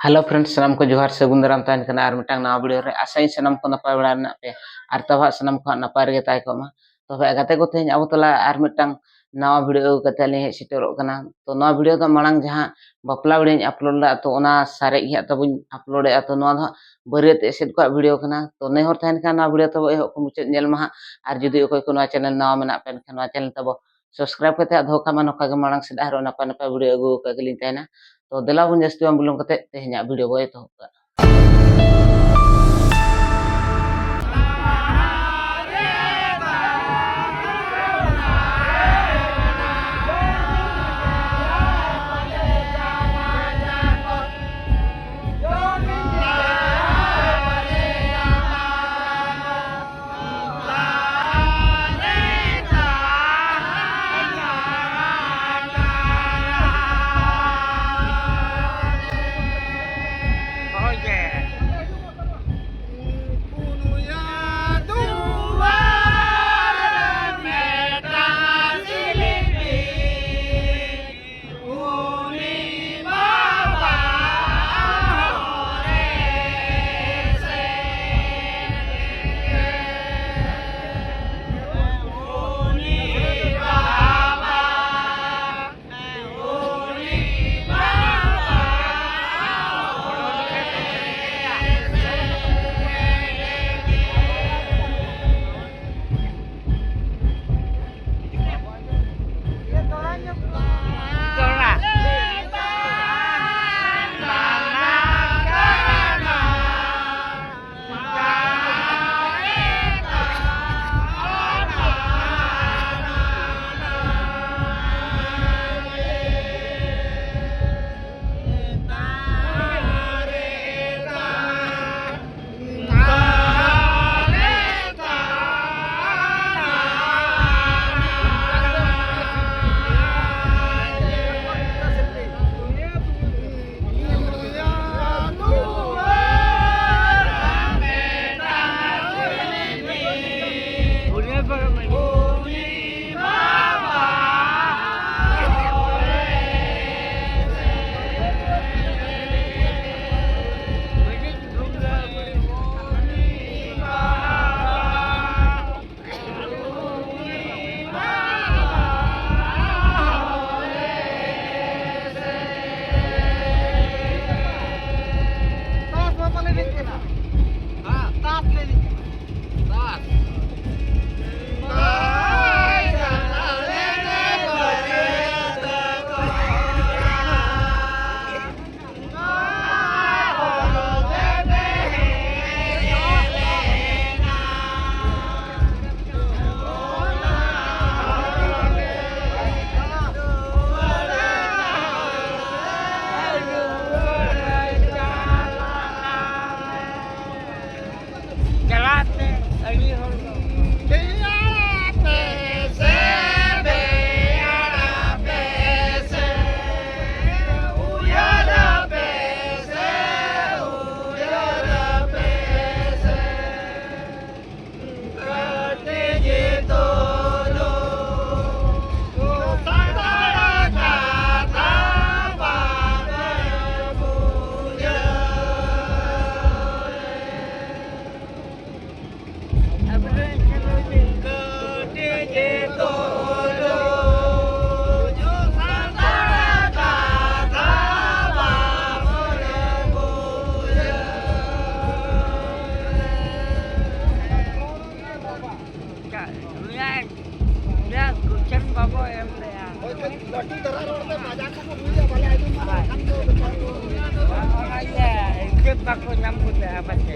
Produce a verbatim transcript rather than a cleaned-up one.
Hello friends, ᱥᱟᱱᱟᱢ ᱠᱚ ᱡᱚᱦᱟᱨ, ᱥᱟᱹᱜᱩᱱ ᱫᱟᱨᱟᱢ ᱛᱟᱦᱮᱱ ᱠᱟᱱᱟ ᱟᱨ ᱢᱤᱫᱴᱟᱝ ᱱᱟᱣᱟ video ᱨᱮ᱾ ᱟᱥᱟᱭᱟᱹᱧ ᱥᱟᱱᱟᱢ ᱠᱚ ᱱᱟᱯᱟᱭ ᱵᱟᱲᱟ ᱢᱮᱱᱟᱜ ᱯᱮᱭᱟ ᱟᱨ ᱛᱟᱵᱷᱟᱜ ᱥᱟᱱᱟᱢ ᱠᱚ ᱦᱟᱸᱜ ᱱᱟᱯᱟᱭ ᱨᱮᱜᱮ ᱛᱟᱦᱮᱸ ᱠᱚᱜ ᱢᱟ᱾ ᱛᱚᱵᱮ ᱜᱟᱛᱮ ᱠᱚ, ᱛᱮᱦᱮᱧ ᱟᱵᱚ ᱛᱟᱞᱟ ᱟᱨ ᱢᱤᱫᱴᱟᱝ ᱱᱟᱣᱟ video ᱟᱹᱜᱩ ᱠᱟᱛᱮ ᱞᱤᱧ ᱦᱮᱡ ᱥᱮᱴᱮᱨᱚᱜ ᱠᱟᱱᱟ᱾ ᱛᱚ ᱱᱚᱣᱟ video ᱫᱚ ᱢᱟᱲᱟᱝ ᱡᱟᱦᱟᱸ ᱵᱟᱯᱞᱟ video ᱧ upload ᱞᱮᱫᱟ, ᱛᱚ ᱚᱱᱟ ᱥᱟᱨᱮᱡ ᱜᱮ ᱦᱟᱸᱜ ᱛᱟᱵᱚᱧ upload ᱮᱫᱟ᱾ ᱛᱚ ᱱᱚᱣᱟ ᱫᱚ ᱦᱟᱸᱜ ᱵᱟᱹᱨᱭᱟᱹᱛ ᱮᱥᱮᱫ ᱠᱚᱣᱟᱜ video ᱠᱟᱱᱟ᱾ ᱛᱚ ᱱᱮ ᱦᱚᱲ ᱛᱟᱦᱮᱱ ᱠᱷᱟᱱ ᱱᱚᱣᱟ video ᱛᱟᱵᱚ ᱮᱦᱚᱵ ᱠᱷᱚᱱ ᱢᱩᱪᱟᱹᱫ ᱧᱮᱞ ᱢᱟ ᱦᱟᱸᱜ᱾ ᱟᱨ ᱡᱩᱫᱤ ᱚᱠᱚᱭ ᱠᱚ ᱱᱚᱣᱟ channel ᱱᱟᱣᱟ ᱢᱮᱱᱟᱜ ᱯᱮ ᱮᱱᱠᱷᱟᱱ ᱱᱚᱣᱟ channel ᱛᱟᱵᱚ subscribe ᱠᱟᱛᱮ ᱦᱟᱸᱜ ᱫᱚᱦᱚ ᱠᱟᱜ ᱢᱟ, ᱱᱚᱝᱠᱟ ᱜᱮ ᱢᱟᱲᱟᱝ ᱥᱮᱫ ᱟᱨᱦᱚᱸ ᱱᱟᱯᱟᱭ ᱱᱟᱯᱟᱭ video ᱟᱹᱜᱩ ᱟᱠᱟᱫ ᱜᱮᱞᱤᱧ ᱛᱟᱦᱮᱱᱟ᱾ ᱛᱚ ᱫᱮᱞᱟ ᱵᱚᱱ ᱡᱟᱹᱥᱛᱤ ᱵᱟᱝ ᱵᱤᱞᱚᱢ ᱠᱟᱛᱮ ᱛᱮᱦᱮᱧᱟᱜ video ᱵᱚ ᱮᱛᱚᱦᱚᱵ ᱠᱟᱜᱼᱟ᱾ ᱵᱟᱠᱚ ᱧᱟᱢ ᱠᱚ ᱛᱟᱦᱮᱸᱜᱼᱟ ᱯᱟᱪᱮ᱾